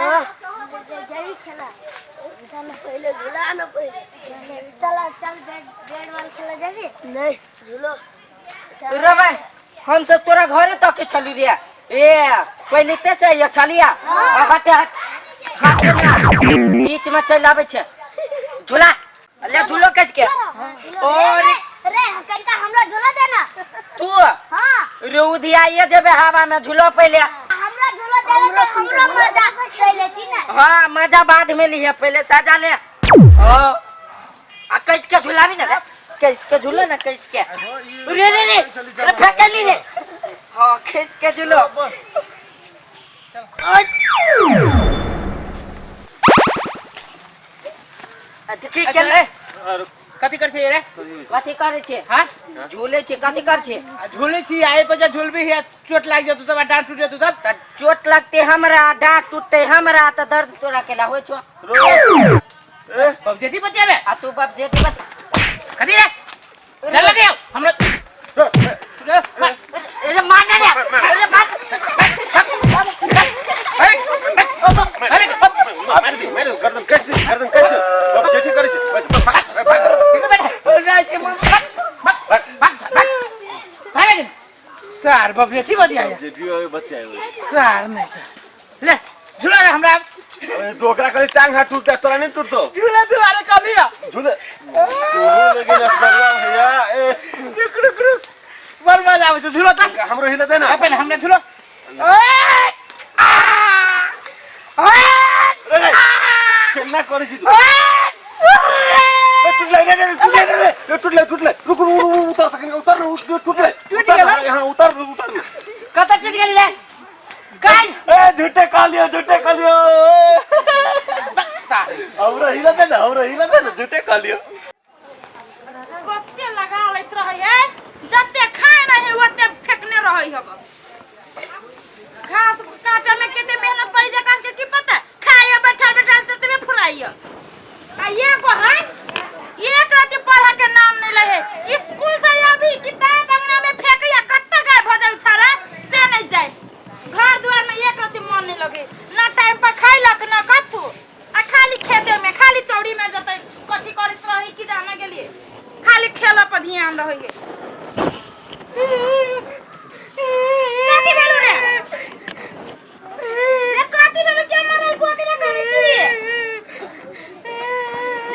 जरी खेला चल पहिले झूला ना पहिले चल चल बैट बैट बॉल खेला जाबी नहीं झूलो रे भाई हम सब तोरा घरे तक के छली रे ए पहिले ते से ये छलिया हट हट हट ना बीच में चल आबै छै झूला ले झूलो कस के और रे कनका हमरा झूला देना तू हां रे उधियाइए जेबे हवा में झूलो पहिले हमरा झूला देवे तो हमरो मजा चल लेती ना हाँ मजा बाद में लिहे पहले सजा ले ओ आ कैस के झुलाबी ना रे कैस के झूलो ना कैस के रे रे रे अरे फेंकली रे हाँ कैस के झूलो आ देखी के रे कथी कर छै रे कथी करे छे हां झूले छे कथी कर छे आ झूले छी आए पर जा झूलबी है चोट लाग जेतौ तब डांट टूट जेतौ तब त चोट लगते हमरा डांट टूटते हमरा त दर्द तोरा केला होय छो ए बाप जेठी बतियाबे आ तू बाप जेठी बस कथी रे डर लगे हमरा अरे मार ना रे अरे मार अरे मार दे मार दे गर्दन कस दे गर्दन कस दे बाप जेठी करे छे भाग भाग जाइ छै सार बाप जेठी बतियाबे जेठी होय बतियाबे सार नहीं ले झूला रे हमरा अरे तो ओकरा खाली टांग हाथ टूटता तोरा नहीं टूटतो झूला दुआरे कहलिया झूले तू लेकिन असगरवा भैया ए रुक रुक रुक बड़ मजा आबै छौ झूलो त हमरो हिला दे ना पहिले हमरा झूलो रे रे केना करे छी तू ए टूटले रे रे टूटले रे रे टूटले टूटले रुक रुक रुक उतर सकिन उतर टूटले टूट गेल? हां उतर उतर कतऽ टूटि गेली रे काय ए झूठे कह लियो झूठे कह लियो सार हमरा हिला दे ना हमरा हिला दे ना झूठे कह लियो कते लगा लैत रहै है जते खाए नहीं ओते फेकने रहै हब घास काटे में कते मेहनत पड़ी जाय एकरा सबके की पता खाए बैठल बैठल ततबे फुराइए आ एगो है एक राति पढ़े के नाम नहीं लहे स्कूल से अभी किताब अंगना में फेंकैया कत्ते गायब हो जाय छाड़ा से नहीं जाए घर दुआर में एक रति मन नहीं लगे ना टाइम पर खैलक ना कथू आ खाली खेते में खाली चौड़ी में जतै कथी करैत रही की जाने गेलिए खाली खेल पर ध्यान रहै है कथी भेलौ रे रे कथी भेलौ के मरल को अकेला करै छी रे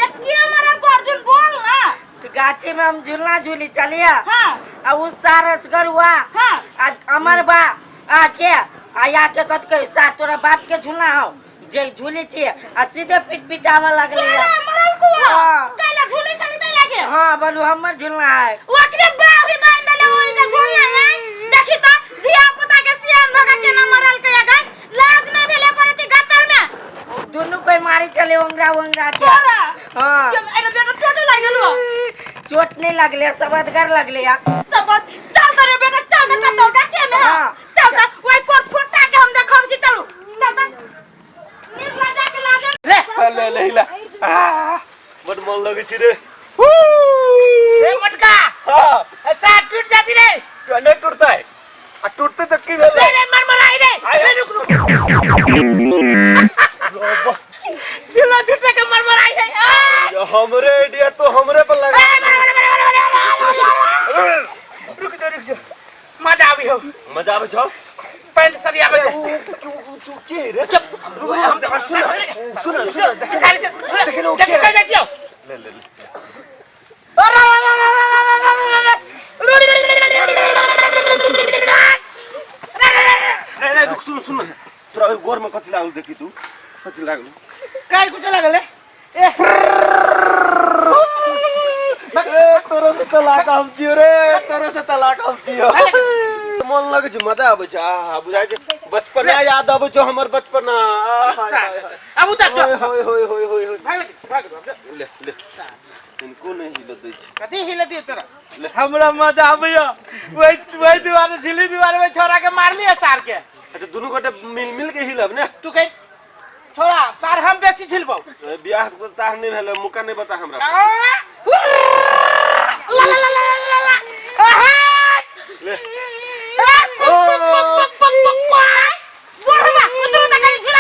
रे के मरल को अर्जुन बोल ना तो गाछी में हम झूलना झूली चलिया हाँ आ उ सारस गरुआ हाँ आ अमर बा आ के आ या के कत के सा तोरा बाप के झूलना हो जे झूले छी आ सीधे पिट पिटावे लगले तोरा मरल को हाँ। कैला झूली चली तै लागे हाँ बोलू हमर झूलना है ओकरे बाही बांध देले ओइ जे झूलना है देखी त धिया पुता के सियान भगा केना मरल के गए लाज नहीं भेले करती गत्तर में दुनू कोई मारी चले ओंगरा ओंगरा के तोरा हाँ ये अरे बेटा चोट लागल हो चोट नहीं लगले सबदगर लगले या सब चल त रे बेटा चल त कतौ गाछे में हाँ। चल त ओइ कोट फुटा के हम देखब छी चलू चल त निर्लजा के लाज ले ले ले हिला आ बड मन लगे छी रे रे मोटका हां ऐसा टूट जाती रे नहीं टूटता है आ टूटते तो की भेलै रे रे मर मर आई रे आय। रे रुक रुक झूला झूठे के मर मर आई है आ! हमरे आइडिया तो हमरे पर लगा ए, मर मर मर मर मर मर रुक जा रुक जा मजा आबी हो मजा आबै छौ पैंट सरियाबे दे के रे चुप रुक हम सुन सुन सुन देख सारी से झूला देख लो, देख के कह जाइ छियौ ले ले ले अरे अरे अरे नहीं नहीं रुक सुन सुन तोरा ओहि गोर में कथी लागल देखी तू कथी लागल काय कुछ लागल रे ए ए तोरो से चलाक हम छियो रे तोरो से चलाक हम छियो मन लगे छै मजा आबै छै आहा बुझाइ छै बचपना याद आबै छौ हमर बचपना आहा, अब उतर जो होय होय होय होय होय होय भाग भाग ले ले इनको नहीं हिल दै छै कथी हिले दियो तोरा ले हमरा मजा आबैया वही वही दुआरे झिली दुआरे में छोरा के मारली सार के अच्छा दुनू गोटे मिल मिल के हिलब ने तू कह छोरा सार हम बेसी झिलबौ बियाह ताह नहीं भेल मुका नहीं बता हमरा ला ला ला ला ला ला आहा ले पक पक पक पक पक बुढ़वा उतरू त कनी झूला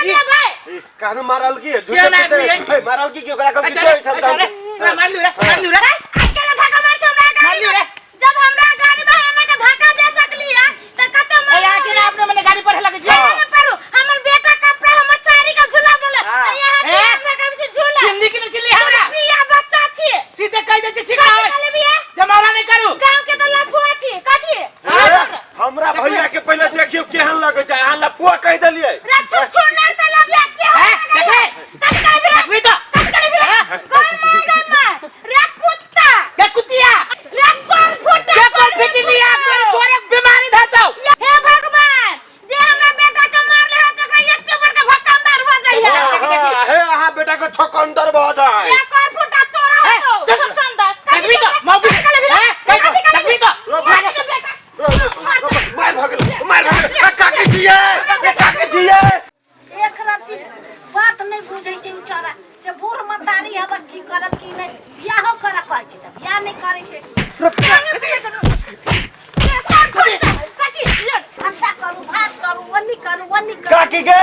देबै। ई, कानू मारल की के झूठे ना फूसे? आदमी है? हे, मारल की ओकरा कब चल चल रे, तोरा मार लियो रे, मार लियो रे। आज केना धक्का मार छै हमरा गाड़ी मार लियो में? रे। जब हमरा गाड़ी में एना के धक्का दे सकली है त कते ए, यहाँ के ना अपने मने गाड़ी पर लगे छै। मार पड़ू हमर बेटा कपड़ा हमर साड़ी के झूला बोले हाँ। यहाँ ए? से हमरा कहै छै झूला। चिल्ली की नहीं चिल्ली हमरा बिया बच्चा छी। सीधे कह दे छी, ठीक कथी है कहले बिया? जमावला नहीं करू। गांव के त लफुआ छी कथी? हे, हमरा भैया के पहिले देखियो केहन लगै छै। अहाँ लफुआ कहि देलियै। रे छुछुनर त लफुआ के हैं? देखे। कथी कहले बिया? देखबी तो। कथी कहले बिया? हैं? गई मां, गई मां। रे कुत्ता। के कुतिया। रे कोन फुटा। के कोन फिटलिया, कोन तोरे बीमारी धरतौ। हे भगवान, जे हमरा बेटा के मारले हो त ओकरा एते बड़का भक्कंदर भ जाइए। हाँ, हे अहाँ बेटा के छकंदर भऽ जाय। रे कोन फुटा तोरा हैं? होतौ भक्कंदर। देखबी तो मौगी। कथी कहले बिया? हैं? कथी कहले देखबी तो। मार दे बेटा। मार भऽ गेल, मार भऽ गेल। ए, काकी छियै, ए, काकी छियै। एक रत्ती बात नहि बुझै छै बेचारा से। बूढ़ मतारी हब की करत की नहि। बियाहो करऽ कहै छै तऽ बियाह नहि करै छै। भनसा करू, भात करू, ओन्नी करू, ओन्नी करू। काकी गे,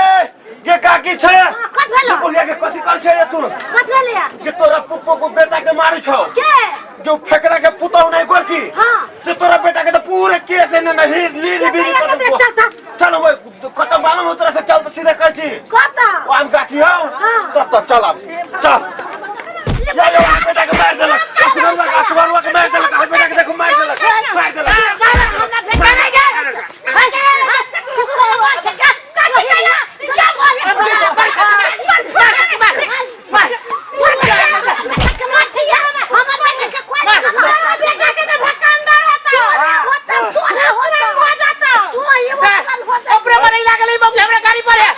गे काकी छै। हाँ, कथ भेलो? बुढ़िया के कथी कर छै रे तू? कथ भेलै? के तोरा पुप्पो को बेटा के मारै छौ के? जो फेकरा के पुतौ नहीं गोरकी। हाँ। से तोरा बेटा के तो पूरे केस ने नहीं लील बीरी। कतऽ कतऽ? चल चल। चल, वो कत मालूम हो तोरा से? चल तो सीधे कहै छी। कतऽ? ओ आम गाछी हौ। हाँ। तब तब चल, आब चल। यो यो अहाँ बेटा के मारि देलक असगरुआ के, असगरुआ के मारि देलक। अहाँ बेटा के देखू, मारि देलक, मारि देलक। अपने मने लागल है मौगी हमरा गाड़ी पर है।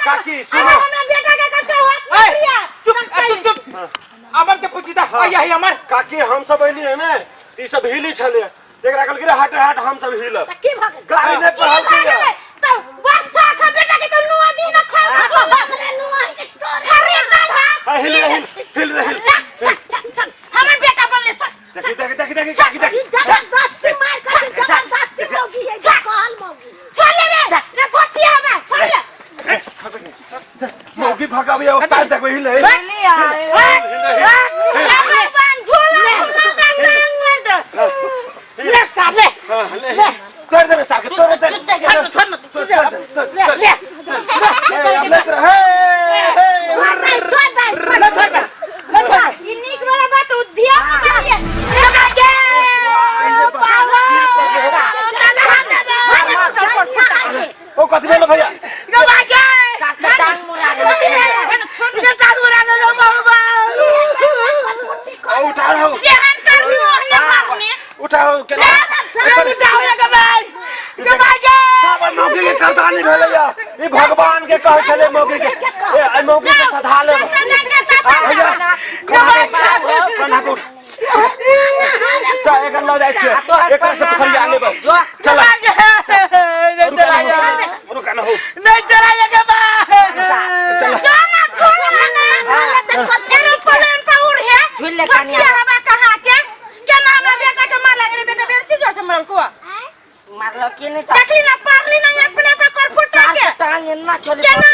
काकी, सुनो। ए, चुप चुप चुप, अमर के पूछी दा आया है अमर। काकी, हम सब अइली है ने, ई सब हिली छले, एकरा कहलकै रे हट हट, हम सब हिलब। गाड़ी नहीं पढ़ल के है। हाँ, हिल रे, हिल हिल रे, हिल। हमर बेटा बनले। देखी देखी देखी देखी काकी, देखी। जबरदस्ती मार कर, जबरदस्ती मौगी है जो कहल मौगी। छोड़ ले रे रे थोचिया हमरा, छोड़ ले। मौगी भगाबी उस्ताद, देखबे हिल हिल। भगवान झूला झूला का नांग मार दे। ले साहब ले। हाँ, ले तोड़ दे रे साके, तोड़ दे। छोड़ छोड़ तोड़ ले। दे, तोड़ ले ले। ए, अब ले तोरा, हे हे। छोड़ दे, छोड़ दे, छोड़ ले छोड़ ले, ले छोड़। ई नीक वाला बात उधिया चाहिए। ओ कथी भेलो भैया? टांग मुड़ा गेल। ओ उठा रहो। जेहन करबी ओहने बाबू ने। उठाओ केना सब मौगी के करदानी भेलै या। ई भगवान के कहै छलै मौगी के, ए आई मौगी के सधा लेब। भैया, कन्हा के उठा। चल, एकर लऽ जाइ छियै। तोहर एकर से फरिया लेबै। जो। चल, रुका न हो। नहीं चलाएगा बा। चल। जाना छोड़ ना, एरोप्लेन पर उड़ है। झूल ले कनिया। बचिया हवा कहाँ के केना हमरा बेटा के मार लगे रे। बेटा बेसी जोर से मरल को। मारलो की नहीं? देखली ना, पारली ना अपने पे कर फुटा के। टांग एना चले। केना